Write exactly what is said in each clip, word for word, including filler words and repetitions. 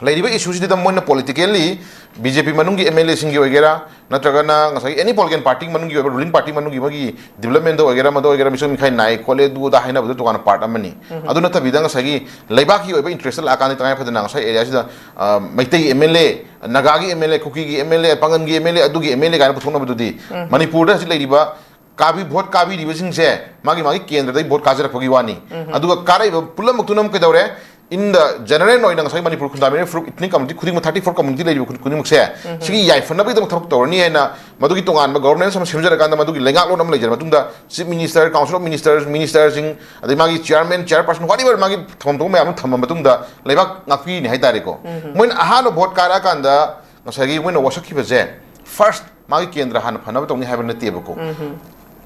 ꯂꯩꯔꯤꯕ ꯏꯁꯨꯁꯤꯗ ꯃꯣꯏꯅ politically B J ꯄꯤ ꯃꯅꯨꯡꯒꯤ ꯑꯦꯝ ꯑꯦꯜ ꯑꯦꯁꯤꯡꯒꯤ ꯑꯣꯏꯒꯦꯔꯥ, ꯅꯠꯇ꯭ꯔꯒꯅ ꯉꯁꯥꯏꯒꯤ ꯑꯦꯅꯤ ꯄꯣꯂꯤꯇꯤꯀꯦꯜ ꯄꯥꯔꯇꯤ ꯃꯅꯨꯡꯒꯤ ꯑꯣꯏꯕ, ꯔꯨꯂꯤꯡ ꯄꯥꯔꯇꯤ ꯃꯅꯨꯡꯒꯤ ꯃꯣꯏꯒꯤ ꯗꯤꯕꯂꯞꯃꯦꯟꯗ ꯑꯣꯏꯒꯦꯔꯥ, ꯑꯃꯗ ꯑꯣꯏꯒꯦꯔꯥ, ꯃꯤꯆꯪ ꯃꯤꯈꯥꯏ ꯅꯥꯏ ꯈꯣꯠꯂꯦ ꯑꯗꯨ ꯑꯗꯥ ꯍꯥꯏꯅꯕꯗꯨ ꯇꯣꯉꯥꯟꯅ ꯄꯥꯔꯠ ꯑꯃꯅꯤ꯫ ꯑꯗꯨ ꯅꯠꯇꯕꯤꯗ ꯉꯁꯥꯏꯒꯤ ꯂꯩꯕꯥꯛꯀꯤ ꯑꯣꯏꯕ ꯏꯟꯇꯔꯦꯁꯇ ꯂꯥꯛꯑꯀꯥꯟꯗ ꯇꯉꯥꯏ ꯐꯗꯅ ꯉꯁꯥꯏ ꯑꯦꯔꯤꯌꯥꯁꯤꯗ, ꯑ, ꯃꯩꯇꯩ ꯑꯦꯝ ꯑꯦꯜ ꯑꯦ, ꯅꯥꯒꯥꯒꯤ ꯑꯦꯝ ꯑꯦꯜ ꯑꯦ, ꯀꯨꯀꯤꯒꯤ ꯑꯦꯝ ꯑꯦꯜ ꯑꯦ, ꯄꯥꯡꯒꯟꯒꯤ ꯑꯦꯝ ꯑꯦꯜ ꯑꯦ, ꯑꯗꯨꯒꯤ ꯑꯦꯝ ꯑꯦꯜ ꯑꯦ ꯀꯥꯏꯅ ꯄꯨꯊꯣꯛꯅꯕꯗꯨꯗꯤ ꯃꯅꯤꯄꯨꯔꯗ ꯍꯧꯖꯤꯛ ꯂꯩꯔꯤꯕ ꯀꯥꯕꯤ-, ꯚꯣꯠ ꯀꯥꯕꯤꯔꯤꯕꯁꯤꯡꯁꯦ ꯃꯥꯒꯤ ꯃꯥꯒꯤ ꯀꯦꯟꯗ꯭ꯔꯗꯒꯤ ꯚꯣꯠ ꯀꯥꯖꯔꯛꯄꯒꯤ ꯋꯥꯅꯤ꯫ ꯑꯗꯨꯒ ꯀꯥꯔꯛꯏꯕ ꯄꯨꯝꯅꯃꯛꯇꯨꯅ ꯑꯃꯨꯛ ꯀꯩꯗꯧꯔꯦ? In the general ꯑꯣꯏꯅ ꯉꯁꯥꯏ ꯃꯅꯤꯄꯨꯔ ꯈꯨꯟꯗꯥꯃꯤꯔꯕ ꯐꯨꯔꯨꯞ ethnic community ꯈꯨꯗꯤꯡꯃꯛ, thirty four community ꯂꯩꯔꯤꯕ ꯈꯨꯟ ꯈꯨꯗꯤꯡꯃꯛꯁꯦ ꯁꯤꯒꯤ ꯌꯥꯏꯐꯅꯕꯒꯤꯗꯃꯛ ꯊꯕꯛ ꯇꯧꯔꯅꯤ ꯍꯥꯏꯅ ꯃꯗꯨꯒꯤ ꯇꯣꯉꯥꯟꯕ governance ꯑꯃ ꯁꯦꯝꯖꯔꯀꯥꯟꯗ ꯃꯗꯨꯒꯤ ꯂꯩꯉꯥꯛꯂꯣꯟ ꯑꯃ ꯂꯩꯖꯔ ꯃꯇꯨꯡꯗ Chief Minister, Council of Ministers, ministerꯁꯤꯡ, ꯑꯗꯩ ꯃꯥꯒꯤ chairman, chairperson, whatever ꯃꯥꯒꯤ ꯊꯝꯐꯝ ꯊꯣꯛꯄ ꯃꯌꯥꯝ ꯑꯃ ꯊꯝꯃ ꯃꯇꯨꯡꯗ ꯂꯩꯕꯥꯛ ꯉꯥꯛꯄꯤꯅꯤ ꯍꯥꯏꯇꯥꯔꯦꯀꯣ꯫ ꯃꯣꯏꯅ ꯑꯍꯥꯟꯕ ꯚꯣꯠ ꯀꯥꯔꯛꯑꯀꯥꯟꯗ ꯉꯁꯥꯏꯒꯤ ꯃꯣꯏꯅ ꯋꯥꯁꯛꯈꯤꯕꯁꯦ, first ꯃꯥꯒꯤ ꯀꯦꯟꯗ꯭ꯔ ꯍꯥꯟꯅ ꯐꯅꯕ ꯇꯧꯅꯤ ꯍꯥꯏꯕ ꯅꯠꯇꯦꯕꯀꯣ꯫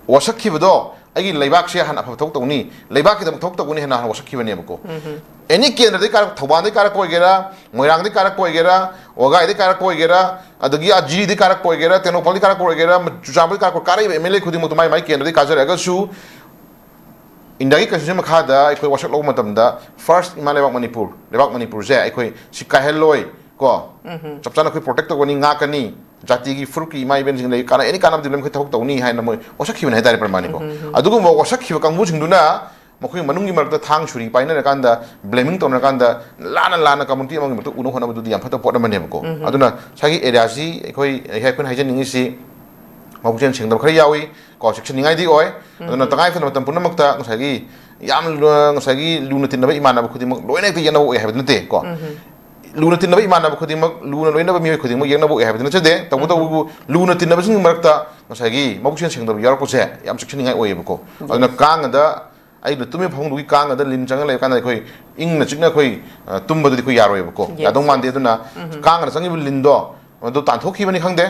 ꯋꯥꯁꯛꯈꯤꯕꯗꯣ ꯑꯩꯒꯤ ꯂꯩꯕꯥꯛꯁꯦ ꯍꯥꯟꯅ ꯑꯐꯕ ꯊꯕꯛ ꯇꯧꯅꯤ, ꯂꯩꯕꯥꯛꯀꯤꯗꯃꯛ ꯊꯕꯛ ꯇꯧꯒꯅꯤ ꯍꯥꯏꯅ ꯍꯥꯟꯅ ꯋꯥꯁꯛꯈꯤꯕꯅꯦꯕꯀꯣ꯫ ꯑꯦꯅꯤ ꯀꯦꯟꯗ꯭ꯔꯗꯒꯤ ꯀꯥꯔꯛ-, ꯊꯧꯕꯥꯜꯗꯒꯤ ꯀꯥꯔꯛꯄ ꯑꯣꯏꯒꯦꯔꯥ, ꯃꯣꯏꯔꯥꯡꯗꯒꯤ ꯀꯥꯔꯛꯄ ꯑꯣꯏꯒꯦꯔꯥ, ꯋꯥꯒꯥꯏꯗꯒꯤ ꯀꯥꯔꯛꯄ ꯑꯣꯏꯒꯦꯔꯥ, ꯑꯗꯒꯤ ꯑꯥ ꯖꯤꯔꯤꯗꯒꯤ ꯀꯥꯔꯛꯄ ꯑꯣꯏꯒꯦꯔꯥ, ꯇꯦꯡꯅꯧꯄꯜꯗꯒꯤ ꯀꯥꯔꯛꯄ ꯑꯣꯏꯒꯦꯔꯥ, ꯆꯨꯔꯆꯥꯟꯄꯨꯔꯗꯒꯤ ꯀꯥꯔꯛꯄ, ꯀꯥꯔꯛꯏꯕ ꯑꯦꯝ ꯑꯦꯜ ꯑꯦ ꯈꯨꯗꯤꯡꯃꯛꯇꯣ ꯃꯥꯏ ꯃꯥꯏ ꯀꯦꯟꯗ꯭ꯔꯗꯒꯤ ꯀꯥꯖꯔꯒꯁꯨ ꯏꯟꯗꯤꯌꯥꯒꯤ ꯀꯟꯁꯇꯤꯇ꯭ꯌꯨꯁꯟ ꯃꯈꯥꯗ ꯑꯩꯈꯣꯏ ꯋꯥꯁꯛ ꯂꯧꯕ ꯃꯇꯝꯗ first ꯏꯃꯥ ꯂꯩꯕꯥꯛ ꯃꯅꯤꯄꯨꯔ, ꯂꯩꯕꯥꯛ ꯃꯅꯤꯄꯨꯔꯁꯦ ꯑꯩꯈꯣꯏ ꯁꯤ ꯀꯥꯏꯍꯜꯂꯣꯏ ꯀꯣ꯫ ꯆꯞ ꯆꯥꯅ ꯑꯩꯈꯣꯏ ꯄ꯭ꯔꯣꯇꯦꯛ ꯇꯧꯒꯅꯤ, ꯉꯥꯛꯀꯅꯤ, ꯖꯥꯇꯤꯒꯤ ꯐꯨꯔꯨꯞꯀꯤ ꯏꯃꯥ ꯏꯕꯦꯟꯁꯤꯡꯗ ꯀꯥꯟꯅ-, ꯑꯦꯅꯤ ꯀꯥꯟꯅꯕꯗꯤ ꯂꯣꯏ ꯑꯩꯈꯣꯏ ꯊꯕꯛ ꯇꯧꯅꯤ ꯍꯥꯏꯅ ꯃꯣꯏ ꯋꯥꯁꯛꯈꯤꯕꯅꯤ ꯍꯥꯏꯇꯥꯔꯦ ꯄ꯭ꯔꯃꯥꯅꯤꯀꯣ꯫ ꯑꯗꯨꯒꯨꯝꯕ ꯋꯥꯁꯛꯈꯤꯕ ꯀꯥꯡꯕꯨꯁꯤꯡꯗꯨꯅ ꯃꯈꯣꯏ ꯃꯅꯨꯡꯒꯤ ꯃꯔꯛꯇ ꯊꯥꯡ ꯁꯨꯔꯤ ꯄꯥꯏꯅꯔꯀꯥꯟꯗ, blaming ꯇꯧꯅꯔꯀꯥꯟꯗ, ꯂꯥꯟꯅ ꯂꯥꯟꯅ ꯀꯝꯃꯨꯅꯤꯇꯤ ꯑꯃꯒꯤ ꯃꯔꯛꯇ ꯎꯅ ꯍꯣꯠꯅꯕꯗꯨꯗꯤ ꯌꯥꯝ ꯐꯠꯇꯕ ꯄꯣꯠ ꯑꯃꯅꯦꯕꯀꯣ꯫ ꯑꯗꯨꯅ ꯉꯁꯥꯏꯒꯤ ꯑꯦꯔꯤꯌꯥꯁꯤ ꯑꯩꯈꯣꯏ, ꯑꯩꯈꯣꯏꯅ ꯍꯥꯏꯖꯅꯤꯡꯉꯤꯁꯤ ꯃꯕꯨꯛꯆꯦꯜ ꯁꯦꯡꯗꯕ ꯈꯔ ꯌꯥꯎꯏ ꯀꯣ, ꯆꯦꯛꯁꯤꯟꯅꯤꯡꯉꯥꯏꯗꯤ ꯑꯣꯏ꯫ ꯑꯗꯨꯅ ꯇꯉꯥꯏ ꯐꯗꯕ ꯃꯇꯝ ꯄꯨꯝꯅꯃꯛꯇ ꯉꯁꯥꯏꯒꯤ ꯌꯥꯝ ꯂꯨ-, ꯉꯁꯥꯏꯒꯤ ꯂꯨꯅ ꯇꯤꯟꯅꯕ ꯏꯃꯥꯟꯅꯕ ꯈꯨꯗꯤꯡꯃꯛ ꯂꯣꯏꯅ ꯍꯦꯛꯇ ꯌꯦꯠꯅꯕ ꯑꯣꯏ ꯍꯥꯏꯕꯗꯤ ꯅꯠꯇꯦ ꯀꯣ꯫ ꯂꯨꯅ ꯇꯤꯟꯅꯕ ꯏꯃꯥꯟꯅꯕ ꯈꯨꯗꯤꯡꯃꯛ, ꯂꯨꯅ ꯂꯣꯏꯅꯕ ꯃꯤꯑꯣꯏ ꯈꯨꯗꯤꯡꯃꯛ ꯌꯦꯛꯅꯕ ꯑꯣꯏ ꯍꯥꯏꯕꯗꯤ ꯅꯠꯆꯗꯦ꯫ ꯇꯧꯕꯇꯕꯨ ꯂꯨꯅ ꯇꯤꯟꯅꯕꯁꯤꯡꯒꯤ ꯃꯔꯛꯇ ꯉꯁꯥꯏꯒꯤ ꯃꯕꯨꯛꯆꯦꯜ ꯁꯦꯡꯗꯕ ꯌꯥꯎꯔꯛꯄꯁꯦ ꯌꯥꯝ ꯆꯦꯛꯁꯤꯟꯅꯤꯡꯉꯥꯏ ꯑꯣꯏꯌꯦꯕꯀꯣ꯫ ꯑꯗꯨꯅ ꯀꯥꯡꯉꯗ ꯑꯩꯅ ꯇꯨꯝꯃꯤꯕ ꯐꯃꯨꯡꯗꯨꯒꯤ ꯀꯥꯡꯉꯗ ꯂꯤꯟ ꯆꯪꯉ ꯂꯩꯔꯀꯥꯟꯗ ꯑꯩꯈꯣꯏ ꯏꯪꯅ ꯆꯤꯛꯅ ꯑꯩꯈꯣꯏ, ꯑ, ꯇꯨꯝꯕꯗꯨꯗꯤ ꯑꯩꯈꯣꯏ ꯌꯥꯔꯣꯏꯕꯀꯣ꯫ ꯌꯥꯗꯧ ꯃꯥꯟꯗꯦ꯫ ꯑꯗꯨꯅ ꯀꯥꯡꯉꯗ ꯆꯪꯉꯤꯕ ꯂꯤꯟꯗꯣ ꯃꯗꯨ ꯇꯥꯟꯊꯣꯛꯈꯤꯕꯅꯤ ꯈꯪꯗꯦ,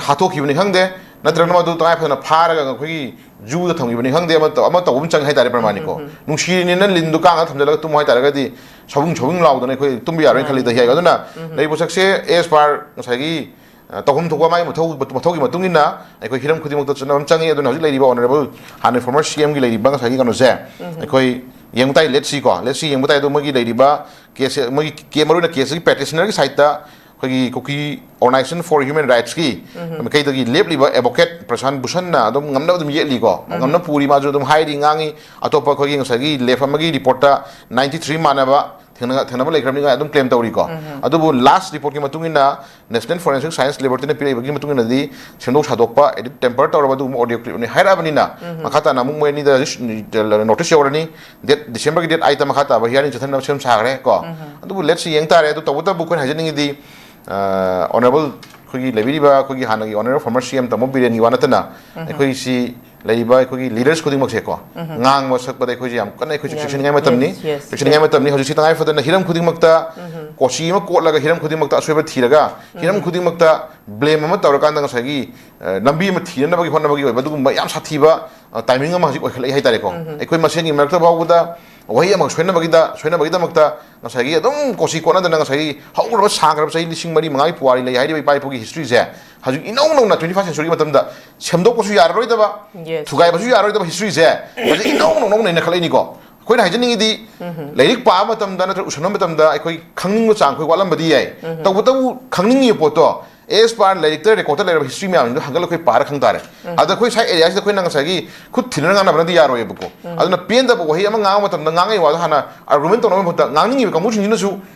ꯍꯥꯠꯇꯣꯛꯈꯤꯕꯅꯤ ꯈꯪꯗꯦ, ꯅꯠꯇ꯭ꯔꯒꯅ ꯃꯗꯨ ꯇꯉꯥꯏ ꯐꯗꯅ ꯐꯥꯔꯒ ꯑꯩꯈꯣꯏꯒꯤ ꯖꯨꯗ ꯊꯝꯈꯤꯕꯅꯤ ꯈꯪꯗꯦ, ꯑꯃ ꯇꯧ-, ꯑꯃ ꯇꯧꯕ ꯑꯃ ꯆꯪꯉꯦ ꯍꯥꯏꯇꯥꯔꯦ ꯄ꯭ꯔꯃꯥꯅꯤꯀꯣ꯫ ꯅꯨꯡꯁꯤꯔꯤꯅꯦꯅ ꯂꯤꯟꯗꯨ ꯀꯥꯡꯉꯗ ꯊꯝꯖꯤꯜꯂꯒ ꯇꯨꯝꯃꯨ ꯍꯥꯏꯇꯥꯔꯒꯗꯤ ꯁꯧꯕꯨꯡ ꯁꯧꯕꯨꯡ ꯂꯥꯎꯗꯅ ꯑꯩꯈꯣꯏ ꯇꯨꯝꯕ ꯌꯥꯔꯣꯏꯅ ꯈꯜꯂꯤꯗ ꯍꯤꯌꯥꯏ꯫ ꯑꯗꯨꯅ ꯂꯩꯔꯤꯕ ꯄꯣꯠꯁꯛꯁꯦ as per ꯉꯁꯥꯏꯒꯤ, ꯑ, ꯇꯧꯐꯝ ꯊꯣꯛꯄ ꯃꯥꯒꯤ ꯃꯊꯧ, ꯃꯊꯧꯒꯤ ꯃꯇꯨꯡ ꯏꯟꯅ ꯑꯩꯈꯣꯏ ꯍꯤꯔꯝ ꯈꯨꯗꯤꯡꯃꯛꯇ ꯆꯠꯅꯕ ꯑꯃ ꯆꯪꯉꯤ꯫ ꯑꯗꯨꯅ ꯍꯧꯖꯤꯛ ꯂꯩꯔꯤꯕ honourable ꯍꯥꯟꯅ former C M ꯒꯤ ꯂꯩꯔꯤꯕ ꯉꯁꯥꯏꯒꯤ ꯀꯩꯅꯣꯁꯦ ꯑꯩꯈꯣꯏ ꯌꯦꯡꯕ ꯇꯥꯏ, let's see ꯀꯣ, let's see ꯌꯦꯡꯕ ꯇꯥꯏ꯫ ꯑꯗꯣ ꯃꯣꯏꯒꯤ ꯂꯩꯔꯤꯕ ꯀꯦꯁ ꯃꯣꯏꯒꯤ ꯀꯦ ꯃꯔꯨ ꯑꯣꯏꯅ ꯀꯦꯁꯀꯤ ꯄ꯭ꯔꯦꯛꯇꯤꯁꯅꯔꯒꯤ ꯁꯥꯏꯠꯇ ꯑꯩꯈꯣꯏꯒꯤ ꯀꯨꯀꯤ ꯑꯣꯔꯒꯅꯥꯏꯖꯦꯁꯟ ꯐꯣꯔ ꯍ꯭ꯌꯨꯃꯦꯟ ꯔꯥꯏꯠꯁꯀꯤ ꯃꯥꯏꯀꯩꯗꯒꯤ ꯂꯦꯞꯂꯤꯕ ꯑꯦꯗꯚꯣꯀꯦꯠ ꯄ꯭ꯔꯁꯥꯟ ꯚꯨꯁꯟꯅ ꯑꯗꯨꯝ ꯉꯝꯅꯕ ꯑꯗꯨꯝ ꯌꯦꯠꯂꯤꯀꯣ꯫ ꯉꯝꯅ ꯄꯨꯔꯤ, ꯃꯥꯁꯨ ꯑꯗꯨꯝ ꯍꯥꯏꯔꯤ ꯉꯥꯡꯉꯤ꯫ ꯑꯇꯣꯞꯄ ꯑꯩꯈꯣꯏꯒꯤ ꯉꯁꯥꯏꯒꯤ ꯂꯦꯐ ꯑꯃꯒꯤ ꯔꯤꯄꯣꯔꯠꯇ ꯅꯥꯏꯟꯇꯤ ꯊ꯭ꯔꯤ ꯃꯥꯟꯅꯕ ꯊꯦꯡꯅ ꯊꯦꯡꯅꯕ ꯂꯩꯈ꯭ꯔꯕꯅꯤ ꯀꯥꯏꯅ ꯑꯗꯨꯝ ꯀ꯭ꯂꯦꯝ ꯇꯧꯔꯤꯀꯣ꯫ ꯑꯗꯨꯕꯨ ꯂꯥꯁ ꯔꯤꯄꯣꯔꯠꯀꯤ ꯃꯇꯨꯡ ꯏꯟꯅ ꯅꯦꯁꯅꯦꯜ ꯐꯣꯔꯦꯟꯁꯤꯛ ꯁꯥꯏꯟꯁ ꯂꯦꯕꯣꯔꯦꯇꯔꯤꯅ ꯄꯤꯔꯛꯏꯕꯒꯤ ꯃꯇꯨꯡ ꯏꯟꯅꯗꯤ ꯁꯦꯝꯗꯣꯛ ꯁꯥꯗꯣꯛꯄ, ꯑꯦꯗꯤꯠ, ꯇꯦꯝꯄꯔ ꯇꯧꯔꯕ ꯑꯗꯨꯒꯨꯝꯕ ꯑꯣꯗꯤꯑꯣ ꯀ꯭ꯂꯤꯞꯅꯤ ꯍꯥꯏꯔꯛꯑꯕꯅꯤꯅ ꯃꯈꯥ ꯇꯥꯅ ꯑꯃꯨꯛ ꯃꯣꯏ ꯑꯅꯤꯗ ꯅꯣꯇꯤꯁ ꯌꯧꯔꯅꯤ꯫ ꯗꯦꯠ ꯗꯤꯁꯦꯝꯕꯔꯒꯤ ꯗꯦꯠ ꯑꯥꯏꯠꯇ ꯃꯈꯥ ꯇꯥꯕ ꯍꯤꯌꯥꯔꯤꯡ ꯆꯠꯊꯅꯕ ꯁꯦꯝ ꯁꯥꯈ꯭ꯔꯦ ꯀꯣ꯫ ꯑꯗꯨꯕꯨ ꯂꯦꯠꯁ ꯌꯦꯡ ꯇꯥꯔꯦ꯫ ꯑꯗꯨ ꯇꯧꯕꯇꯕꯨ ꯑꯩꯈꯣꯏꯅ ꯍꯥꯏꯖꯅꯤꯡꯉꯤꯗꯤ, ꯑꯣꯅꯔꯦꯕꯜ ꯑꯩꯈꯣꯏꯒꯤ ꯂꯩꯕꯤꯔꯤꯕ ꯑꯩꯈꯣꯏꯒꯤ ꯍꯥꯟꯅꯒꯤ ꯑꯣꯅꯔꯦꯕꯜ ꯐꯣꯔꯃꯔ ꯁꯤ ꯑꯦꯝ ꯇꯥꯃꯣ ꯕꯤꯔꯦꯟꯒꯤ ꯋꯥ ꯅꯠꯇꯅ ꯑꯩꯈꯣꯏꯁꯤ ꯂꯩꯔꯤꯕ ꯑꯩꯈꯣꯏꯒꯤ ꯂꯤꯗꯔꯁ ꯈꯨꯗꯤꯡꯃꯛꯁꯦꯀꯣ, ꯉꯥꯡꯕ ꯁꯛꯄꯗ ꯑꯩꯈꯣꯏꯁꯦ ꯌꯥꯝ ꯀꯟꯅ ꯑꯩꯈꯣꯏꯁꯦ ꯌꯥꯝ, ꯆꯦꯛꯁꯤꯟꯅꯤꯡꯉꯥꯏ ꯃꯇꯝꯅꯤ꯫ Yes, yes, ꯆꯦꯛꯁꯤꯟꯅꯤꯡꯉꯥꯏ yes. ꯃꯇꯝꯅꯤ꯫ ꯍꯧꯖꯤꯛꯁꯤ ꯇꯉꯥꯏ ꯐꯗꯅ ꯍꯤꯔꯝ ꯈꯨꯗꯤꯡꯃꯛꯇ ꯀꯣꯆꯤ ꯑꯃ ꯀꯣꯠꯂꯒ ꯍꯤꯔꯝ ꯈꯨꯗꯤꯡꯃꯛꯇ ꯑꯁꯣꯏꯕ ꯊꯤꯔꯒ ꯍꯤꯔꯝ ꯈꯨꯗꯤꯡꯃꯛꯇ ꯕ꯭ꯂꯦꯝ ꯑꯃ ꯇꯧꯔꯀꯥꯟꯗ ꯉꯁꯥꯏꯒꯤ, ꯑ, ꯂꯝꯕꯤ ꯑꯃ ꯊꯤꯅꯅꯕꯒꯤ ꯍꯣꯠꯅꯕꯒꯤ ꯑꯣꯏꯕ ꯑꯗꯨꯒꯨꯝꯕ ꯌꯥꯝ ꯁꯥꯊꯤꯕ, ꯑ, ꯇꯥꯏꯃꯤꯡ ꯑꯃ ꯍꯧꯖꯤꯛ ꯑꯣꯏꯈꯠꯂꯛꯏ ꯍꯥꯏꯇꯥꯔꯦꯀꯣ꯫ ꯑꯩꯈꯣꯏ ꯃꯁꯦꯟꯒꯤ ꯃꯔꯛꯇ ꯐꯥꯎꯕꯗ ꯋꯥꯍꯩ ꯑꯃꯈꯛ ꯁꯣꯏꯅꯕꯒꯤꯗ, ꯁꯣꯏꯅꯕꯒꯤꯗꯃꯛꯇ ꯉꯁꯥꯏꯒꯤ ꯑꯗꯨꯝ ꯀꯣꯆꯤ ꯀꯣꯠꯅꯗꯅ ꯉꯁꯥꯏꯒꯤ ꯍꯧꯈ꯭ꯔꯕ ꯁꯥꯡꯈ꯭ꯔꯕ ꯆꯍꯤ ꯂꯤꯁꯤꯡ ꯃꯔꯤ ꯃꯉꯥꯒꯤ ꯄꯨꯋꯥꯔꯤ ꯂꯩ ꯍꯥꯏꯔꯤꯕ ꯏꯄꯥ ꯏꯄꯨꯒꯤ ꯍꯤꯁꯇ꯭ꯔꯤꯁꯦ ꯍꯧꯖꯤꯛ ꯏꯅꯧ ꯅꯧꯅ ꯇ꯭ꯋꯦꯟꯇꯤ ꯐꯥꯔꯁ ꯁꯦꯟꯆꯨꯔꯤꯒꯤ ꯃꯇꯝꯗ ꯁꯦꯝꯗꯣꯛꯄꯁꯨ ꯌꯥꯔꯔꯣꯏꯗꯕ, Yes. ꯊꯨꯒꯥꯏꯕꯁꯨ ꯌꯥꯔꯔꯣꯏꯗꯕ ꯍꯤꯁꯇ꯭ꯔꯤꯁꯦ ꯍꯧꯖꯤꯛ ꯏꯅꯧ ꯅꯧꯅ ꯅꯩꯅꯈꯠꯂꯛꯏꯅꯤꯀꯣ꯫ ꯑꯩꯈꯣꯏꯅ ꯍꯥꯏꯖꯅꯤꯡꯉꯤꯗꯤ ꯂꯥꯏꯔꯤꯛ ꯄꯥꯕ ꯃꯇꯝꯗ ꯅꯠꯇ꯭ꯔꯒ ꯎꯁꯟꯕ ꯃꯇꯝꯗ ꯑꯩꯈꯣꯏ ꯈꯪꯅꯤꯡꯕ ꯆꯥꯡ ꯑꯩꯈꯣꯏ ꯋꯥꯠꯂꯝꯕꯗꯤ ꯌꯥꯏ꯫ ꯇꯧꯕꯇꯕꯨ ꯈꯪꯅꯤꯡꯉꯤꯕ ꯄꯣꯠꯇꯣ as per ꯂꯥꯏꯔꯤꯛꯇ ꯔꯦꯀꯣꯔꯗꯇ ꯂꯩꯔꯕ ꯍꯤꯁꯇ꯭ꯔꯤ ꯃꯌꯥꯝꯁꯤꯡꯗꯣ ꯍꯪꯒꯠꯂꯒ ꯑꯩꯈꯣꯏ ꯄꯥꯔ ꯈꯪ ꯇꯥꯔꯦ꯫ ꯑꯗ ꯑꯩꯈꯣꯏ ꯁ꯭ꯋꯥꯏ ꯑꯦꯔꯤꯌꯥꯁꯤꯗ ꯑꯩꯈꯣꯏꯅ ꯉꯁꯥꯏꯒꯤ ꯈꯨꯠ ꯊꯤꯟꯅꯔ ꯉꯥꯡꯅꯕꯅꯗꯤ ꯌꯥꯔꯣꯏꯕꯀꯣ꯫ ꯑꯗꯨꯅ ꯄꯦꯟꯗꯕ ꯋꯥꯍꯩ ꯑꯃ ꯉꯥꯡꯕ ꯃꯇꯝꯗ ꯉꯥꯡꯉꯛꯏ ꯋꯥꯗꯣ ꯍꯥꯟꯅ ꯑꯥꯔꯒꯨꯃꯦꯟ ꯇꯧꯅꯕꯒꯤ ꯃꯍꯨꯠꯇ ꯉꯥꯡꯅꯤꯡꯉꯤꯕ ꯀꯥꯡꯕꯨꯁꯤꯡꯁꯤꯅꯁꯨ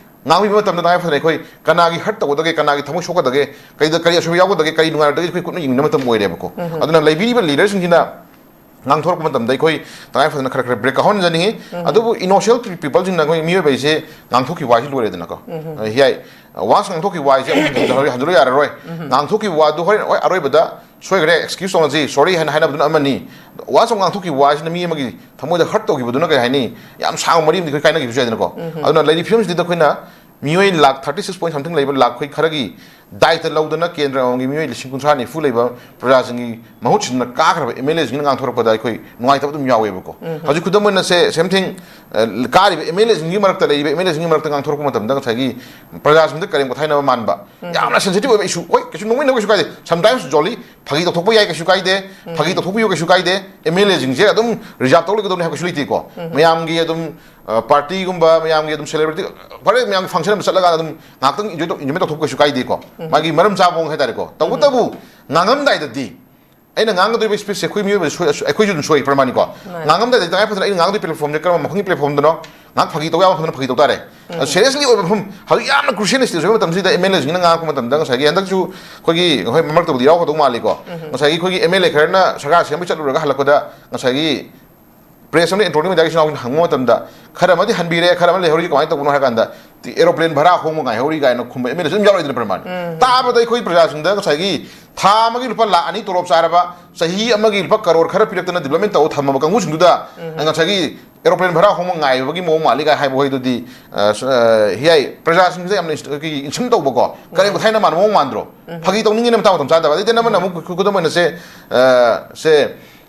ꯉꯥꯡꯕꯤꯕ ꯃꯇꯝꯗ ꯇꯉꯥꯏ ꯐꯗꯅ ꯑꯩꯈꯣꯏ ꯀꯅꯥꯒꯤ ꯍꯔꯠ ꯇꯧꯒꯗꯒꯦ, ꯀꯅꯥꯒꯤ ꯊꯃꯣꯏ ꯁꯣꯛꯀꯗꯒꯦ, ꯀꯩꯗ ꯀꯔꯤ ꯑꯁꯣꯏꯕ ꯌꯥꯎꯒꯗꯒꯦ, ꯀꯔꯤ ꯅꯨꯡꯉꯥꯏꯔꯣꯏꯗꯒꯦ ꯑꯩꯈꯣꯏ ꯀꯨꯞꯅ ꯌꯦꯡꯃꯤꯟꯅꯕ ꯃꯇꯝ ꯑꯣꯏꯔꯦꯕꯀꯣ꯫ ꯑꯗꯨꯅ ꯂꯩꯕꯤꯔꯤꯕ ꯂꯤꯗꯔꯁꯤꯡꯁꯤꯅ ꯉꯥꯡꯊꯣꯔꯛꯄ ꯃꯇꯝꯗ ꯑꯩꯈꯣꯏ ꯇꯉꯥꯏ ꯐꯗꯅ ꯈꯔ ꯈꯔ ꯕ꯭ꯔꯦꯛ ꯀꯥꯎꯍꯟꯖꯅꯤꯡꯉꯤ꯫ ꯑꯗꯨꯕꯨ ꯏꯅꯣꯁꯦꯟ ꯄꯤꯄꯜꯁꯤꯡꯅ ꯑꯩꯈꯣꯏ ꯃꯤꯑꯣꯏꯕ ꯍꯥꯏꯁꯦ ꯉꯥꯡꯊꯣꯛꯈꯤꯕ ꯍꯥꯏꯁꯤ ꯂꯣꯏꯔꯦꯗꯅꯀꯣ꯫ ꯑ, ꯌꯥꯏ, ꯋꯥꯟꯁ ꯉꯥꯡꯊꯣꯛꯈꯤꯕ ꯍꯥꯏꯁꯦ ꯑꯃꯨꯛ ꯍꯟꯖꯤꯜ-, ꯍꯟꯖꯤꯜꯂꯨ ꯌꯥꯔꯔꯣꯏ꯫ ꯉꯥꯡꯊꯣꯛꯈꯤꯕ ꯋꯥꯗꯨ ꯍꯣꯔꯦꯟ, ꯍꯣꯏ, ꯑꯔꯣꯏꯕꯗ ꯁꯣꯏꯈ꯭ꯔꯦ, ꯑꯦꯛꯁꯀ꯭ꯌꯨꯁ ꯇꯧꯅꯁꯤ, ꯁꯣꯔꯤ ꯍꯥꯏꯅ ꯍꯥꯏꯅꯕꯗꯨꯅ ꯑꯃꯅꯤ꯫ ꯋꯥꯟꯁ ꯑꯃꯨꯛ ꯉꯥꯡꯊꯣꯛꯈꯤꯕ ꯋꯥꯁꯤꯅ ꯃꯤ ꯑꯃꯒꯤ ꯊꯃꯣꯏꯗ ꯍꯔꯠ ꯇꯧꯈꯤꯕꯗꯨꯅ ꯀꯩ ꯍꯥꯏꯅꯤ, ꯌꯥꯝ ꯁꯥꯡꯕ ꯃꯔꯤ ꯑꯃꯗꯤ ꯑꯩꯈꯣꯏ ꯀꯥꯏꯅꯈꯤꯕꯁꯨ ꯌꯥꯏꯗꯅꯀꯣ꯫ ꯑꯗꯨꯅ ꯂꯩꯔꯤꯕ ꯐꯤꯕꯝꯁꯤꯗ ꯑꯩꯈꯣꯏꯅ ꯃꯤꯑꯣꯏ ꯂꯥꯛ ꯊꯥꯔꯇꯤ ꯁꯤꯛꯁ ꯄꯣꯏꯟ ꯁꯝꯊꯤꯡ ꯂꯩꯕ ꯂꯥꯛ ꯑꯩꯈꯣꯏ ꯈꯔꯒꯤ ꯗꯥꯏꯇ ꯂꯧꯗꯅ ꯀꯦꯟꯗ꯭ꯔ ꯑꯃꯃꯝꯒꯤ ꯃꯤꯑꯣꯏ ꯂꯤꯁꯤꯡ ꯀꯨꯟꯊ꯭ꯔꯥ ꯅꯤꯐꯨ ꯂꯩꯕ ꯄ꯭ꯔꯖꯥꯁꯤꯡꯒꯤ ꯃꯍꯨꯠ ꯁꯤꯟꯗꯨꯅ ꯀꯥꯈ꯭ꯔꯕ ꯑꯦꯝ ꯑꯦꯜ ꯑꯦꯁꯤꯡꯅ ꯉꯥꯡꯊꯣꯔꯛꯄꯗ ꯑꯩꯈꯣꯏ ꯅꯨꯡꯉꯥꯏꯇꯕ ꯑꯗꯨꯝ ꯌꯥꯎꯋꯦꯕꯀꯣ꯫ ꯍꯧꯖꯤꯛ ꯈꯨꯗꯝ ꯑꯣꯏꯅ ꯁꯦ, ꯁꯦꯝ ꯊꯤꯡ, ꯑ, ꯀꯥꯔꯤꯕ ꯑꯦꯝ ꯑꯦꯜ ꯑꯦꯁꯤꯡꯒꯤ ꯃꯔꯛꯇ ꯂꯩꯔꯤꯕ ꯑꯦꯝ ꯑꯦꯜ ꯑꯦꯁꯤꯡꯒꯤ ꯃꯔꯛꯇ ꯉꯥꯡꯊꯣꯔꯛꯄ ꯃꯇꯝꯗ ꯉꯁꯥꯏꯒꯤ ꯄ꯭ꯔꯖꯥꯁꯤꯡꯗ ꯀꯔꯦꯝ ꯀꯊꯥꯏꯅꯕ ꯃꯥꯟꯕ, ꯌꯥꯝꯅ ꯁꯦꯟꯁꯤꯇꯤꯚ ꯑꯣꯏꯕ ꯏꯁꯨ, ꯍꯣꯏ, ꯀꯩꯁꯨ ꯅꯣꯡꯃꯩꯅꯕ ꯀꯩꯁꯨ ꯀꯥꯏꯗꯦ, ꯁꯝꯇꯥꯏꯝꯁ ꯖꯣꯂꯤ ꯐꯥꯒꯤ ꯇꯧꯊꯣꯛꯄ ꯌꯥꯏ, ꯀꯩꯁꯨ ꯀꯥꯏꯗꯦ꯫ ꯐꯥꯒꯤ ꯇꯧꯊꯣꯛꯄꯤꯌꯨ, ꯀꯩꯁꯨ ꯀꯥꯏꯗꯦ꯫ ꯑꯦꯝ ꯑꯦꯜ ꯑꯦꯁꯤꯡꯁꯦ ꯑꯗꯨꯝ ꯔꯤꯖꯥꯔꯕ ꯇꯧ ꯂꯩꯒꯗꯧꯅꯤ ꯍꯥꯏꯕ ꯀꯩꯁꯨ ꯂꯩꯇꯦꯀꯣ꯫ ꯃꯌꯥꯝꯒꯤ ꯑꯗꯨꯝ, ꯑ, ꯄꯥꯔꯇꯤꯒꯨꯝꯕ, ꯃꯌꯥꯝꯒꯤ ꯑꯗꯨꯝ ꯁꯦꯂꯦꯕ꯭ꯔꯤꯇꯤ, ꯐꯔꯦ, ꯃꯌꯥꯝꯒꯤ ꯐꯪꯁꯟ ꯑꯃ ꯆꯠꯂꯀꯥꯟꯗ ꯑꯗꯨꯝ ꯉꯥꯏꯍꯥꯛꯇꯪ ꯏꯟꯖꯣꯏ ꯇꯧ-, ꯏꯟꯖꯣꯏꯃꯦꯟ ꯇꯧꯊꯣꯛꯄ ꯀꯩꯁꯨ ꯀꯥꯏꯗꯦꯀꯣ꯫ ꯃꯥꯒꯤ ꯃꯔꯝ ꯆꯥꯕ ꯃꯑꯣꯡ ꯍꯥꯏꯇꯥꯔꯦꯀꯣ꯫ ꯇꯧꯕꯇꯕꯨ ꯉꯥꯡꯉꯝꯗꯥꯏꯗꯗꯤ ꯑꯩꯅ ꯉꯥꯡꯒꯗꯧꯔꯤꯕ ꯁ꯭ꯄꯤꯆꯁꯦ ꯑꯩꯈꯣꯏ ꯃꯤꯑꯣꯏꯕ ꯁꯣꯏ-, ꯑꯩꯈꯣꯏꯁꯨ ꯑꯗꯨꯝ ꯁꯣꯏ, ꯄ꯭ꯔꯃꯥꯅꯤꯀꯣ꯫ ꯃꯥꯅꯦ꯫ ꯉꯥꯡꯉꯝꯗꯥꯏꯗ ꯇꯉꯥꯏ ꯐꯗꯅ ꯑꯩꯅ ꯉꯥꯡꯗꯣꯏ ꯄ꯭ꯂꯦꯠꯐꯣꯔꯝꯁꯦ ꯀꯔꯝꯕ ꯃꯐꯝꯒꯤ ꯄ꯭ꯂꯦꯠꯐꯣꯔꯝꯗꯅꯣ? ꯉꯥꯏꯍꯥꯛ ꯐꯥꯒꯤ ꯇꯧ ꯌꯥꯕ ꯃꯐꯝꯗ ꯐꯥꯒꯤ ꯇꯧ ꯇꯥꯔꯦ꯫ ꯑꯗꯣ ꯁꯦꯔꯤꯌꯁꯂꯤ ꯑꯣꯏꯕ ꯃꯐꯝ, ꯍꯧꯖꯤꯛ ꯌꯥꯝꯅ ꯀ꯭ꯔꯨꯁꯤꯌꯦꯜ ꯁ꯭ꯇꯦꯖ ꯑꯣꯏꯕ ꯃꯇꯝꯁꯤꯗ ꯑꯦꯝ ꯑꯦꯜ ꯑꯦꯁꯤꯡꯅ ꯉꯥꯡꯉꯛꯄ ꯃꯇꯝꯗ ꯉꯁꯥꯏꯒꯤ ꯍꯟꯗꯛꯁꯨ ꯑꯩꯈꯣꯏꯒꯤ, ꯍꯣꯏ, ꯃꯔꯛꯇꯕꯨꯗꯤ ꯌꯥꯎꯔꯛꯀꯗꯧ ꯃꯥꯜꯂꯤꯀꯣ꯫ ꯉꯁꯥꯏꯒꯤ ꯑꯩꯈꯣꯏꯒꯤ ꯑꯦꯝ ꯑꯦꯜ ꯑꯦ ꯈꯔꯅ ꯁꯔꯀꯥꯔ ꯁꯦꯝꯕ ꯆꯠꯂꯨꯔꯒ ꯍꯜꯂꯛꯄꯗ ꯉꯁꯥꯏꯒꯤ ꯄ꯭ꯔꯦꯁ ꯑꯃꯅ ꯑꯦꯟꯊꯣꯅꯤ ꯃꯦꯗꯥꯒꯤ ꯏꯆꯤꯟ ꯏꯅꯥꯎꯁꯤꯡꯅ ꯍꯪꯕ ꯃꯇꯝꯗ ꯈꯔ ꯑꯃꯗꯤ ꯍꯟꯕꯤꯔꯦ, ꯈꯔ ꯑꯃ ꯂꯩꯍꯧꯔꯤ, ꯀꯃꯥꯏꯅ ꯇꯧꯕꯅꯣ ꯍꯥꯏ ꯀꯥꯟꯗ, ꯇꯤ-, ꯑꯦꯔꯣꯄ꯭ꯂꯦꯟ ꯚꯔꯥ ꯍꯣꯡꯕ ꯉꯥꯏꯍꯧꯔꯤ ꯀꯥꯏꯅ ꯈꯨꯝꯕ ꯑꯦꯝ ꯑꯦꯜ ꯑꯦꯁꯨ ꯑꯗꯨꯝ ꯌꯥꯎꯔꯛꯏꯗꯅ, ꯄ꯭ꯔꯃꯥꯟ꯫ ꯇꯥꯕꯗ ꯑꯩꯈꯣꯏ ꯄ꯭ꯔꯖꯥꯁꯤꯡꯗ ꯉꯁꯥꯏꯒꯤ ꯊꯥ ꯑꯃꯒꯤ ꯂꯨꯄꯥ ꯂꯥꯈ ꯑꯅꯤ ꯇꯣꯂꯣꯞ ꯆꯥꯔꯕ, ꯆꯍꯤ ꯑꯃꯒꯤ ꯂꯨꯄꯥ ꯀꯔꯣꯔ ꯈꯔ ꯄꯤꯔꯛꯇꯅ ꯗꯤꯕ꯭ꯂꯞꯃꯦꯟ ꯇꯧ ꯊꯝꯃꯕ ꯀꯥꯡꯕꯨꯁꯤꯡꯗꯨꯗ ꯉꯁꯥꯏꯒꯤ ꯑꯦꯔꯣꯄ꯭ꯂꯦꯟ ꯚꯔꯥ ꯍꯣꯡꯕ ꯉꯥꯏꯕꯒꯤ ꯃꯑꯣꯡ ꯃꯥꯜꯂꯤ ꯀꯥꯏ ꯍꯥꯏꯕ ꯍꯣꯏꯗꯨꯗꯤ, ꯑ, ꯁ-, ꯑ, ꯍꯤꯌꯥꯏ ꯄ꯭ꯔꯖꯥꯁꯤꯡꯁꯤꯗ ꯌꯥꯝꯅ ꯏꯟꯁ-, ꯑꯩꯈꯣꯏꯒꯤ ꯏꯟꯁꯜ ꯇꯧꯕꯀꯣ, ꯀꯔꯦꯝ ꯀꯊꯥꯏꯅ ꯃꯥꯟꯕ ꯃꯑꯣꯡ ꯃꯥꯟꯗ꯭ꯔꯣ? ꯐꯥꯒꯤ ꯇꯧꯅꯤꯡꯉꯤꯅꯦ ꯃꯇꯥꯡ ꯃꯇꯝ ꯆꯥꯗꯕ꯫ ꯑꯗꯩꯗꯤ ꯑꯃꯅ ꯑꯃꯨꯛ ꯈꯨ-, ꯈꯨꯗꯝ ꯑꯣꯏꯅ ꯁꯦ, ꯑ, ꯁꯦ,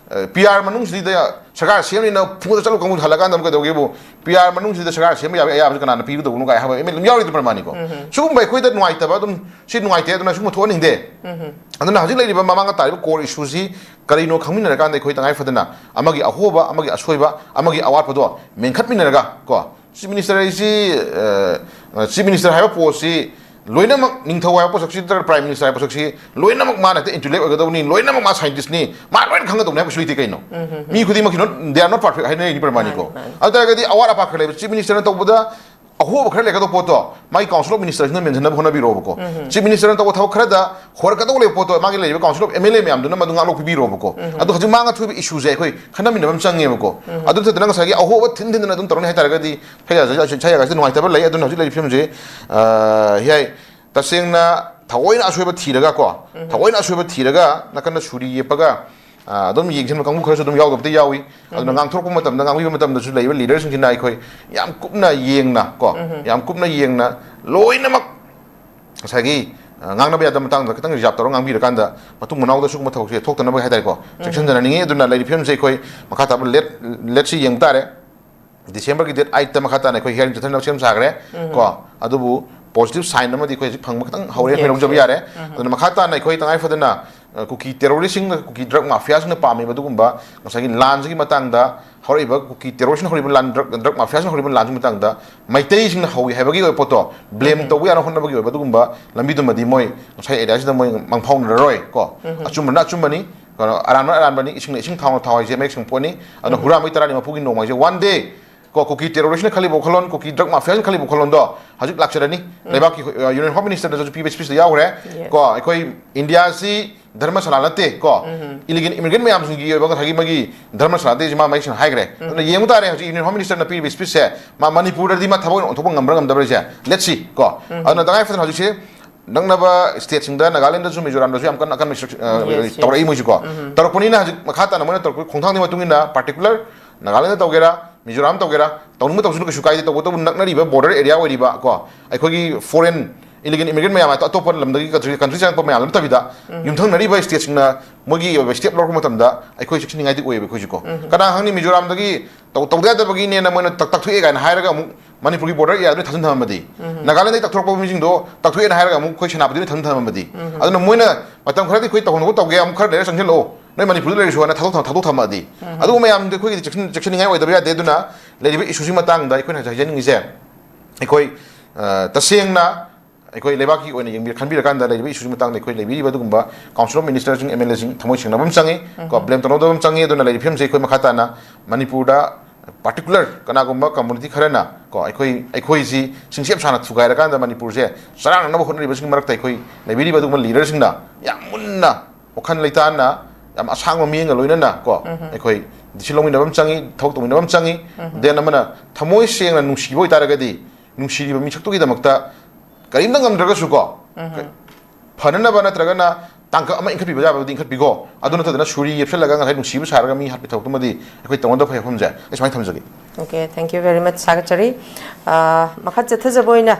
ꯄꯤ ꯑꯥꯔ ꯃꯅꯨꯡꯁꯤꯗ ꯁꯔꯀꯥꯔ ꯁꯦꯝꯅꯤꯅ ꯐꯨꯗ ꯆꯠꯂꯨ ꯀꯥꯡꯕꯨ ꯍꯜꯂꯛꯀꯥꯟꯗ ꯑꯃꯨꯛ ꯀꯩꯗꯧꯒꯦꯕꯨ, ꯄꯤ ꯑꯥꯔ ꯃꯅꯨꯡꯁꯤꯗ ꯁꯔꯀꯥꯔ ꯁꯦꯝꯕ ꯌꯥꯕꯒꯤ ꯑꯌꯥꯕꯁꯤ ꯀꯅꯥꯅ ꯄꯤꯒꯗꯧꯕꯅꯣ ꯀꯥꯏ ꯍꯥꯏꯕ ꯑꯦꯝ ꯑꯦꯜ ꯑꯗꯨꯝ ꯌꯥꯎꯔꯤꯗꯨ ꯄ꯭ꯔꯃꯥꯅꯤꯀꯣ꯫ ꯁꯤꯒꯨꯝꯕ ꯑꯩꯈꯣꯏꯗ ꯅꯨꯡꯉꯥꯏꯇꯕ ꯑꯗꯨꯝ, ꯁꯤ ꯅꯨꯡꯉꯥꯏꯇꯦ, ꯑꯗꯨꯅ ꯁꯤꯒꯨꯝꯕ ꯊꯣꯛꯍꯟꯅꯤꯡꯗꯦ꯫ ꯑꯗꯨꯅ ꯍꯧꯖꯤꯛ ꯂꯩꯔꯤꯕ ꯃꯃꯥꯡꯗ ꯇꯥꯔꯤꯕ ꯀꯣꯔ ꯏꯁꯨꯁꯤ ꯀꯔꯤꯅꯣ ꯈꯪꯃꯤꯟꯅꯔꯀꯥꯟꯗ ꯑꯩꯈꯣꯏ ꯇꯉꯥꯏ ꯐꯗꯅ ꯑꯃꯒꯤ ꯑꯍꯣꯕ, ꯑꯃꯒꯤ ꯑꯁꯣꯏꯕ, ꯑꯃꯒꯤ ꯑꯋꯥꯠꯄꯗꯣ ꯃꯦꯟꯈꯠꯃꯤꯟꯅꯔꯒ ꯀꯣ, ꯆꯤꯐ ꯃꯤꯅꯤꯁꯇꯔ ꯍꯥꯏꯁꯤ, ꯑ, ꯆꯤꯐ ꯃꯤꯅꯤꯁꯇꯔ ꯍꯥꯏꯕ ꯄꯣꯁꯁꯤ ꯂꯣꯏꯅꯃꯛ, ꯅꯤꯡꯊꯧ ꯍꯥꯏꯕ ꯄꯣꯠꯁꯛꯁꯤ ꯅꯠꯇ꯭ꯔꯒ ꯄ꯭ꯔꯥꯏꯝ ꯃꯤꯅꯤꯁꯇꯔ ꯍꯥꯏꯕ ꯄꯣꯠꯁꯛꯁꯤ ꯂꯣꯏꯅꯃꯛ ꯃꯥꯅ ꯍꯦꯛꯇ ꯏꯟꯇꯦꯂꯦꯛ ꯑꯣꯏꯒꯗꯧꯕꯅꯤ, ꯂꯣꯏꯅꯃꯛ ꯃꯥ ꯁꯥꯏꯟꯇꯤꯁ꯭ꯠꯅꯤ, ꯃꯥ ꯂꯣꯏꯅ ꯈꯪꯒꯗꯧꯅꯤ ꯍꯥꯏꯕꯁꯨ ꯂꯩꯇꯦ ꯀꯩꯅꯣ꯫ ꯃꯤ ꯈꯨꯗꯤꯡꯃꯛꯀꯤ not, they are not perfect ꯍꯥꯏꯅꯔꯤꯅꯤ ꯄ꯭ꯔꯃꯥꯅꯤꯀꯣ꯫ ꯃꯥꯅꯤ, ꯃꯥꯅꯤ꯫ ꯑꯗꯨ ꯇꯥꯔꯒꯗꯤ ꯑꯋꯥꯠ ꯑꯄꯥ ꯈꯔ ꯂꯩꯕ ꯆꯤꯐ ꯃꯤꯅꯤꯁꯇꯔꯅ ꯇꯧꯕꯗ ꯑꯍꯣꯕ ꯈꯔ ꯂꯩꯒꯗꯧꯕ ꯄꯣꯠꯇꯣ ꯃꯥꯒꯤ ꯀꯥꯎꯟꯁꯤꯜ ꯑꯣꯐ ꯃꯤꯅꯤꯁꯇꯔꯁꯤꯡꯅ ꯃꯦꯟꯁꯤꯟꯅꯕ ꯍꯣꯠꯅꯕꯤꯔꯣꯕꯀꯣ꯫ ꯆꯤꯐ ꯃꯤꯅꯤꯁꯇꯔꯅ ꯇꯧꯕ ꯊꯕꯛ ꯈꯔꯗ ꯍꯣꯔꯛꯀꯗꯧ ꯂꯩꯕ ꯄꯣꯠꯇꯣ ꯃꯥꯒꯤ ꯂꯩꯔꯤꯕ ꯀꯥꯎꯟꯁꯤꯜ ꯑꯣꯐ ꯑꯦꯝ ꯑꯦꯜ ꯑꯦ ꯃꯌꯥꯝꯗꯨꯅ ꯃꯗꯨ ꯉꯥꯛꯂꯣꯛ ꯄꯤꯕꯤꯔꯣꯕꯀꯣ꯫ ꯑꯗꯣ ꯍꯧꯖꯤꯛ ꯃꯥꯡꯉ ꯊꯣꯛꯏꯕ ꯏꯁꯨꯁꯦ ꯑꯩꯈꯣꯏ ꯈꯟꯅꯃꯤꯟꯅꯕ ꯑꯃ ꯆꯪꯉꯦꯕꯀꯣ꯫ ꯑꯗꯨ ꯅꯠꯇꯗꯅ ꯉꯁꯥꯏꯒꯤ ꯑꯍꯣꯕ ꯊꯤꯟ ꯊꯤꯟꯗꯅ ꯑꯗꯨꯝ ꯇꯧꯔꯅꯤ ꯍꯥꯏꯇꯥꯔꯒꯗꯤ ꯏꯁꯩ ꯌꯥꯒꯥꯏꯁꯤꯗ ꯅꯨꯡꯉꯥꯏꯇꯕ ꯂꯩ꯫ ꯑꯗꯨꯅ ꯍꯧꯖꯤꯛ ꯂꯩꯔꯤꯕ ꯐꯤꯕꯝꯁꯦ, ꯑ, ꯍꯤꯌꯥꯏ, ꯇꯁꯦꯡꯅ ꯊꯑꯣꯏꯅ ꯑꯁꯣꯏꯕ ꯊꯤꯔꯒ ꯀꯣ, ꯊꯑꯣꯏꯅ ꯑꯁꯣꯏꯕ ꯊꯤꯔꯒ ꯅꯥꯀꯟꯗ ꯁꯨꯔꯤ ꯌꯦꯞꯄꯒ, ꯑ, ꯑꯗꯨꯝ ꯌꯦꯡꯁꯤꯟꯕ ꯀꯥꯡꯕꯨ ꯈꯔꯁꯨ ꯑꯗꯨꯝ ꯌꯥꯎꯗꯕꯗꯤ ꯌꯥꯎꯏ꯫ ꯑꯗꯨꯅ ꯉꯥꯡꯊꯣꯔꯛꯄ ꯃꯇꯝꯗ, ꯉꯥꯡꯕꯤꯕ ꯃꯇꯝꯗꯁꯨ ꯂꯩꯔꯤꯕ ꯂꯤꯗꯔꯁꯤꯡꯁꯤꯅ ꯑꯩꯈꯣꯏ ꯌꯥꯝ ꯀꯨꯞꯅ ꯌꯦꯡꯅ ꯀꯣ, ꯌꯥꯝ ꯀꯨꯞꯅ ꯌꯦꯡꯅ ꯂꯣꯏꯅꯃꯛ ꯉꯁꯥꯏꯒꯤ, ꯑ, ꯉꯥꯡꯅꯕ ꯌꯥꯗꯕ ꯃꯇꯥꯡꯗ ꯈꯤꯇꯪ ꯔꯤꯖꯥꯔꯕ ꯇꯧꯔꯒ ꯉꯥꯡꯕꯤꯔꯀꯥꯟꯗ ꯃꯇꯨꯡ ꯃꯅꯥꯎꯗ ꯁꯤꯒꯨꯝꯕ ꯊꯕꯛꯁꯦ ꯊꯣꯛꯇꯅꯕ ꯍꯥꯏꯇꯥꯔꯦꯀꯣ, ꯆꯦꯛꯁꯤꯟꯖꯅꯅꯤꯡꯉꯤ꯫ ꯑꯗꯨꯅ ꯂꯩꯔꯤꯕ ꯐꯤꯕꯝꯁꯦ ꯑꯩꯈꯣꯏ ꯃꯈꯥ ꯇꯥꯕ ꯂꯦꯠ-, ꯂꯦꯠꯁꯤ ꯌꯦꯡꯕ ꯇꯥꯔꯦ꯫ ꯗꯤꯁꯦꯝꯕꯔꯒꯤ ꯗꯦꯠ ꯑꯩꯠꯇ ꯃꯈꯥ ꯇꯥꯅ ꯑꯩꯈꯣꯏ ꯍꯤꯌꯥꯔꯤꯡ ꯆꯠꯊꯅꯕ ꯁꯦꯝ ꯁꯥꯈ꯭ꯔꯦ ꯀꯣ꯫ ꯑꯗꯨꯕꯨ ꯄꯣꯖꯤꯇꯤꯚ ꯁꯥꯏꯟ ꯑꯃꯗꯤ ꯑꯩꯈꯣꯏ ꯍꯧꯖꯤꯛ ꯐꯪꯕ ꯈꯤꯇꯪ ꯍꯧꯔꯦ, ꯑꯩꯈꯣꯏ ꯂꯧꯖꯕ ꯌꯥꯔꯦ꯫ ꯑꯗꯨꯅ ꯃꯈꯥ ꯇꯥꯅ ꯑꯩꯈꯣꯏ ꯇꯉꯥꯏ ꯐꯗꯅ ꯑ, ꯀꯨꯀꯤ ꯇꯦꯔꯣꯔꯤꯁꯁꯤꯡꯅ, ꯀꯨꯀꯤ ꯗ꯭ꯔꯒ ꯃꯥꯐꯤꯌꯥꯁꯤꯡꯅ ꯄꯥꯝꯃꯤꯕ ꯑꯗꯨꯒꯨꯝꯕ ꯉꯁꯥꯏꯒꯤ ꯂꯥꯟꯁꯤꯒꯤ ꯃꯇꯥꯡꯗ ꯍꯧꯔꯛꯏꯕ, ꯀꯨꯀꯤ ꯇꯦꯔꯣꯔꯤꯁꯁꯤꯡꯅ ꯍꯧꯔꯤꯕ ꯂꯥꯟ, ꯗ꯭ꯔꯒ, ꯗ꯭ꯔꯒ ꯃꯥꯐꯤꯌꯥꯁꯤꯡꯅ ꯍꯧꯔꯤꯕ ꯂꯥꯟꯁꯤꯒꯤ ꯃꯇꯥꯡꯗ ꯃꯩꯇꯩꯁꯤꯡꯅ ꯍꯧꯏ ꯍꯥꯏꯕꯒꯤ ꯑꯣꯏꯕ ꯄꯣꯠꯇꯣ ꯕ꯭ꯂꯦꯝ ꯎꯝ꯫ ꯇꯧꯕ ꯌꯥꯅ ꯍꯣꯠꯅꯕꯒꯤ ꯑꯣꯏꯕ ꯑꯗꯨꯒꯨꯝꯕ ꯂꯝꯕꯤꯗꯨꯃꯗꯤ ꯃꯣꯏ ꯉꯁꯥꯏ ꯑꯦꯔꯤꯌꯥꯁꯤꯗ ꯃꯣꯏ ꯃꯪꯐꯥꯎꯅꯔꯔꯣꯏ ꯀꯣ꯫ ꯎꯝ꯫ ꯑꯆꯨꯝꯕꯅ ꯑꯆꯨꯝꯕꯅꯤ, ꯀꯩꯅꯣ, ꯑꯔꯥꯟꯕꯅ ꯑꯔꯥꯟꯕꯅꯤ, ꯏꯁꯤꯡꯅ ꯏꯁꯤꯡ, ꯊꯥꯎꯅ ꯊꯥꯎ ꯍꯥꯏꯁꯦ ꯃꯌꯦꯛ ꯁꯦꯡꯅ ꯄꯣꯠꯅꯤ꯫ ꯑꯗꯨꯅ ꯎꯝ꯫ ꯍꯨꯔꯥꯟꯕꯒꯤ ꯇꯔꯥꯅꯤ ꯃꯄꯨꯒꯤ ꯅꯣꯡꯃ ꯍꯥꯏꯁꯦ one day ꯀꯣ, ꯀꯨꯀꯤ ꯇꯦꯔꯣꯔꯤꯁꯅ ꯈꯜꯂꯤꯕ ꯋꯥꯈꯜꯂꯣꯟ, ꯀꯨꯀꯤ ꯗ꯭ꯔꯒ ꯃꯥꯐꯤꯌꯥꯁꯤꯡꯅ ꯈꯜꯂꯤꯕ ꯋꯥꯈꯜꯂꯣꯟꯗꯣ ꯍꯧꯖꯤꯛ ꯂꯥꯛꯆꯔꯅꯤ꯫ ꯎꯝ꯫ ꯂꯩꯕꯥꯛꯀꯤ, ꯑ, ꯌꯨꯅꯤꯌꯟ ꯍꯣꯝ ꯃꯤꯅꯤꯁꯇꯔꯅꯁꯨ ꯄꯤꯕ ꯁ꯭ꯄꯤꯆꯇ ꯌꯥꯎꯈ꯭ꯔꯦ꯫ Yes꯫ ꯀꯣ, ꯑꯩꯈꯣꯏ ꯏꯟꯗꯤꯌꯥꯁꯤ ꯙꯔꯃꯁꯥꯂꯥ ꯅꯠꯇꯦ ꯀꯣ꯫ ꯎꯝ꯫ ꯏꯂꯤꯒꯦꯜ ꯏꯃꯤꯒ꯭ꯔꯦꯟ ꯃꯌꯥꯝꯁꯤꯡꯒꯤ ꯑꯣꯏꯕ ꯉꯁꯥꯏꯒꯤ ꯃꯥꯒꯤ ꯙꯔꯃꯁꯥꯂꯥ ꯅꯠꯇꯦ, ꯃꯥ ꯃꯌꯦꯛ ꯁꯦꯡꯅ ꯍꯥꯏꯈ꯭ꯔꯦ꯫ ꯎꯝ꯫ ꯑꯗꯨꯅ ꯌꯦꯡꯕ ꯇꯥꯔꯦ ꯍꯧꯖꯤꯛ ꯌꯨꯅꯤꯌꯟ ꯍꯣꯝ ꯃꯤꯅꯤꯁꯇꯔꯅ ꯄꯤꯔꯤꯕ ꯁ꯭ꯄꯤꯆꯁꯦ, ꯃꯥ ꯃꯅꯤꯄꯨꯔꯗꯗꯤ ꯃꯥ ꯊꯕꯛ ꯑꯣꯏꯅ ꯑꯣꯟꯊꯣꯛꯄ ꯉꯝꯕ꯭ꯔꯥ ꯉꯝꯗꯕ꯭ꯔꯥ ꯍꯥꯏꯁꯦ꯫ Let's see ꯀꯣ꯫ ꯎꯝ꯫ ꯑꯗꯨꯅ ꯇꯉꯥꯏ ꯐꯗꯅ ꯍꯧꯖꯤꯛꯁꯦ ꯅꯛꯅꯕ ꯁ꯭ꯇꯦꯠꯁꯤꯡꯗ, ꯅꯥꯒꯥꯂꯦꯟꯗꯁꯨ, ꯃꯤꯖꯣꯔꯥꯝꯗꯁꯨ ꯌꯥꯝ ꯀꯟꯅ ꯑꯀꯟꯕ ꯏꯟꯁꯇ꯭ꯔꯛ-, ꯑ, Yes, yes꯫ ꯇꯧꯔꯛꯏ ꯃꯣꯏꯁꯨ ꯀꯣ꯫ ꯎꯝ꯫ ꯇꯧꯔꯛꯄꯅꯤꯅ ꯍꯧꯖꯤꯛ ꯃꯈꯥ ꯇꯥꯅ ꯃꯣꯏꯅ ꯇꯧꯔꯛꯄꯒꯤ ꯈꯣꯡꯊꯥꯡꯗꯨꯒꯤ ꯃꯇꯨꯡ ꯏꯟꯅ ꯄꯥꯔꯇꯤꯀꯨꯂꯔ ꯅꯥꯒꯥꯂꯦꯟꯗ ꯇꯧꯒꯦꯔꯥ, ꯃꯤꯖꯣꯔꯥꯝ ꯇꯧꯒꯦꯔꯥ, ꯇꯧꯅꯤꯡꯕ ꯇꯧꯁꯅꯨ, ꯀꯩꯁꯨ ꯀꯥꯏꯗꯦ꯫ ꯇꯧꯕꯇꯕꯨ ꯅꯛꯅꯔꯤꯕ ꯕꯣꯔꯗꯔ ꯑꯦꯔꯤꯌꯥ ꯑꯣꯏꯔꯤꯕ ꯀꯣ, ꯑꯩꯈꯣꯏꯒꯤ ꯐꯣꯔꯦꯟ ꯏꯂꯤꯒꯦꯜ ꯏꯃꯤꯒ꯭ꯔꯦꯟ ꯃꯌꯥꯝ, ꯑꯇꯣꯞꯄ ꯂꯝꯗꯒꯤ ꯀꯟꯇ꯭ꯔꯤ, ꯀꯟꯇ꯭ꯔꯤ ꯆꯪꯉꯛꯄ ꯃꯌꯥꯝ ꯅꯠꯇꯕꯤꯗ, ꯎꯝ꯫ ꯌꯨꯝꯊꯪꯅꯔꯤꯕ ꯁ꯭ꯇꯦꯠꯁꯤꯡꯅ ꯃꯣꯏꯒꯤ ꯑꯣꯏꯕ ꯁ꯭ꯇꯦꯞ ꯂꯧꯔꯛꯄ ꯃꯇꯝꯗ ꯑꯩꯈꯣꯏ ꯆꯦꯛꯁꯤꯟꯅꯤꯡꯉꯥꯏꯗꯤ ꯑꯣꯏꯌꯦꯕ ꯑꯩꯈꯣꯏꯁꯨ ꯀꯣ꯫ ꯎꯝ꯫ ꯀꯅꯥ ꯈꯪꯅꯤ, ꯃꯤꯖꯣꯔꯥꯝꯗꯒꯤ ꯇꯧ-, ꯇꯧꯗ ꯌꯥꯗꯕꯒꯤꯅꯦꯅ ꯃꯣꯏꯅ ꯇꯛ-, ꯇꯛꯊꯣꯛꯑꯦ ꯀꯥꯏꯅ ꯍꯥꯏꯔꯒ ꯑꯃꯨꯛ ꯃꯅꯤꯄꯨꯔꯒꯤ ꯕꯣꯔꯗꯔ ꯑꯦꯔꯤꯌꯥꯗ ꯂꯣꯏ ꯊꯥꯖꯤꯟ ꯊꯝꯃꯝꯃꯗꯤ, ꯎꯝ꯫ ꯅꯥꯒꯥꯂꯦꯟꯗꯒꯤ ꯇꯛꯊꯣꯔꯛꯄ ꯃꯤꯁꯤꯡꯗꯣ ꯇꯛꯊꯣꯛꯑꯦꯅ ꯍꯥꯏꯔꯒ ꯑꯃꯨꯛ ꯑꯩꯈꯣꯏ ꯁꯦꯅꯥꯄꯇꯤꯗ ꯊꯥꯖꯤꯟ ꯊꯝꯃꯝꯃꯗꯤ, ꯎꯝ꯫ ꯑꯗꯨꯅ ꯃꯣꯏꯅ ꯃꯇꯝ ꯈꯔꯗꯤ ꯑꯩꯈꯣꯏ ꯇꯧꯍꯟꯅꯕ ꯇꯧꯒꯦ, ꯑꯃꯨꯛ ꯈꯔ ꯂꯩꯔ ꯆꯪꯁꯤꯜꯂꯛꯑꯣ, ꯅꯣꯏ ꯃꯅꯤꯄꯨꯔꯗ ꯂꯩꯔꯁꯨ ꯍꯥꯏꯅ ꯊꯥꯗꯣꯛ-, ꯊꯥꯗꯣꯛ ꯊꯝꯃꯛꯑꯗꯤ, ꯎꯝ꯫ ꯑꯗꯨꯒꯨꯝꯕ ꯃꯌꯥꯝꯗꯣ ꯑꯩꯈꯣꯏꯒꯤꯗꯤ ꯆꯦꯛꯁꯤꯟ-, ꯆꯦꯛꯁꯤꯟꯅꯤꯡꯉꯥꯏ ꯑꯣꯏꯗꯕ ꯌꯥꯗꯦ꯫ ꯑꯗꯨꯅ ꯂꯩꯔꯤꯕ ꯏꯁꯨꯁꯤ ꯃꯇꯥꯡꯗ ꯑꯩꯈꯣꯏꯅ ꯍꯥꯏꯖꯅꯤꯡꯉꯤꯁꯦ, ꯑꯩꯈꯣꯏ, ꯑ, ꯇꯁꯦꯡꯅ ꯑꯩꯈꯣꯏ ꯂꯩꯕꯥꯛꯀꯤ ꯑꯣꯏꯅ ꯌꯦꯡꯕꯤꯔ-, ꯈꯟꯕꯤꯔꯀꯥꯟꯗ ꯂꯩꯔꯤꯕ ꯏꯁꯨꯁꯤ ꯃꯇꯥꯡꯗ ꯑꯩꯈꯣꯏ ꯂꯩꯕꯤꯔꯤꯕ ꯑꯗꯨꯒꯨꯝꯕ ꯀꯥꯎꯟꯁꯤꯜ ꯑꯣꯐ ꯃꯤꯅꯤꯁꯇꯔꯁꯤꯡ, ꯑꯦꯝ ꯑꯦꯜ ꯑꯦꯁꯤꯡ ꯊꯃꯣꯏ ꯁꯦꯡꯅꯕ ꯑꯃ ꯆꯪꯉꯤ ꯀꯣ, ꯎꯝ꯫ ꯕ꯭ꯂꯦꯝ ꯇꯧꯅꯗꯕ ꯑꯃ ꯆꯪꯉꯤ꯫ ꯑꯗꯨꯅ ꯂꯩꯔꯤꯕ ꯐꯤꯕꯝꯁꯤ ꯑꯩꯈꯣꯏ ꯃꯈꯥ ꯇꯥꯅ ꯃꯅꯤꯄꯨꯔꯗ ꯄꯥꯔꯇꯤꯀꯨꯂꯔ ꯀꯅꯥꯒꯨꯝꯕ ꯀꯝꯃꯨꯅꯤꯇꯤ ꯈꯔꯅ ꯀꯣ, ꯑꯩꯈꯣꯏ, ꯑꯩꯈꯣꯏꯁꯤ ꯁꯤꯡꯁꯦꯞ ꯁꯥꯅ ꯊꯨꯒꯥꯏꯔꯀꯥꯟꯗ ꯃꯅꯤꯄꯨꯔꯁꯦ ꯆꯔꯥꯡꯅꯅꯕ ꯍꯣꯠꯅꯔꯤꯕꯁꯤꯡꯒꯤ ꯃꯔꯛꯇ ꯑꯩꯈꯣꯏ ꯂꯩꯕꯤꯔꯤꯕ ꯑꯗꯨꯒꯨꯝꯕ ꯂꯤꯗꯔꯁꯤꯡꯅ ꯌꯥꯝ ꯃꯨꯟꯅ, ꯋꯥꯈꯜ ꯂꯩꯇꯥꯅ, ꯌꯥꯝ ꯑꯁꯥꯡꯕ ꯃꯤꯠꯌꯦꯡꯒ ꯂꯣꯏꯅꯅ ꯀꯣ, ꯎꯝ꯫ ꯑꯩꯈꯣꯏ ꯗꯤꯁꯤꯖꯟ ꯂꯧꯃꯤꯟꯅꯕ ꯑꯃ ꯆꯪꯉꯤ, ꯊꯕꯛ ꯇꯧꯃꯤꯟꯅꯕ ꯑꯃ ꯆꯪꯉꯤ꯫ ꯎꯝ꯫ Then ꯑꯃꯅ ꯊꯃꯣꯏ ꯁꯦꯡꯅ ꯅꯨꯡꯁꯤꯕ ꯑꯣꯏꯇꯥꯔꯒꯗꯤ ꯅꯨꯡꯁꯤꯔꯤꯕ ꯃꯤꯁꯛꯇꯨꯒꯤꯗꯃꯛꯇ ꯀꯔꯤꯝꯇ ꯉꯝꯗ꯭ꯔꯒꯁꯨ ꯀꯣ, ꯎꯝ꯫ ꯐꯅꯅꯕ ꯅꯠꯇ꯭ꯔꯒꯅ ꯇꯥꯡꯀꯛ ꯑꯃ ꯏꯟꯈꯠꯄꯤꯕ ꯌꯥꯕꯗꯤ ꯏꯟꯈꯠꯄꯤꯈꯣ꯫ ꯑꯗꯨ ꯅꯠꯇꯗꯅ ꯁꯨꯔꯤ ꯌꯦꯞꯁꯜꯂꯒ ꯉꯁꯥꯏ ꯅꯨꯡꯁꯤꯕ ꯁꯥꯔꯒ ꯃꯤ ꯍꯥꯠꯄꯒꯤ ꯊꯕꯛꯇꯨꯃꯗꯤ ꯑꯩꯈꯣꯏ ꯇꯧꯅꯗꯕ ꯐꯩ ꯋꯥꯐꯝꯁꯦ꯫ ꯑꯩ ꯁꯨꯃꯥꯏꯅ ꯊꯝꯖꯒꯦ꯫ Okay, thank you very much, ꯁꯥꯒꯠꯆꯔꯤ꯫ ꯑ, ꯃꯈꯥ ꯆꯠꯊꯖꯕ ꯑꯣꯏꯅ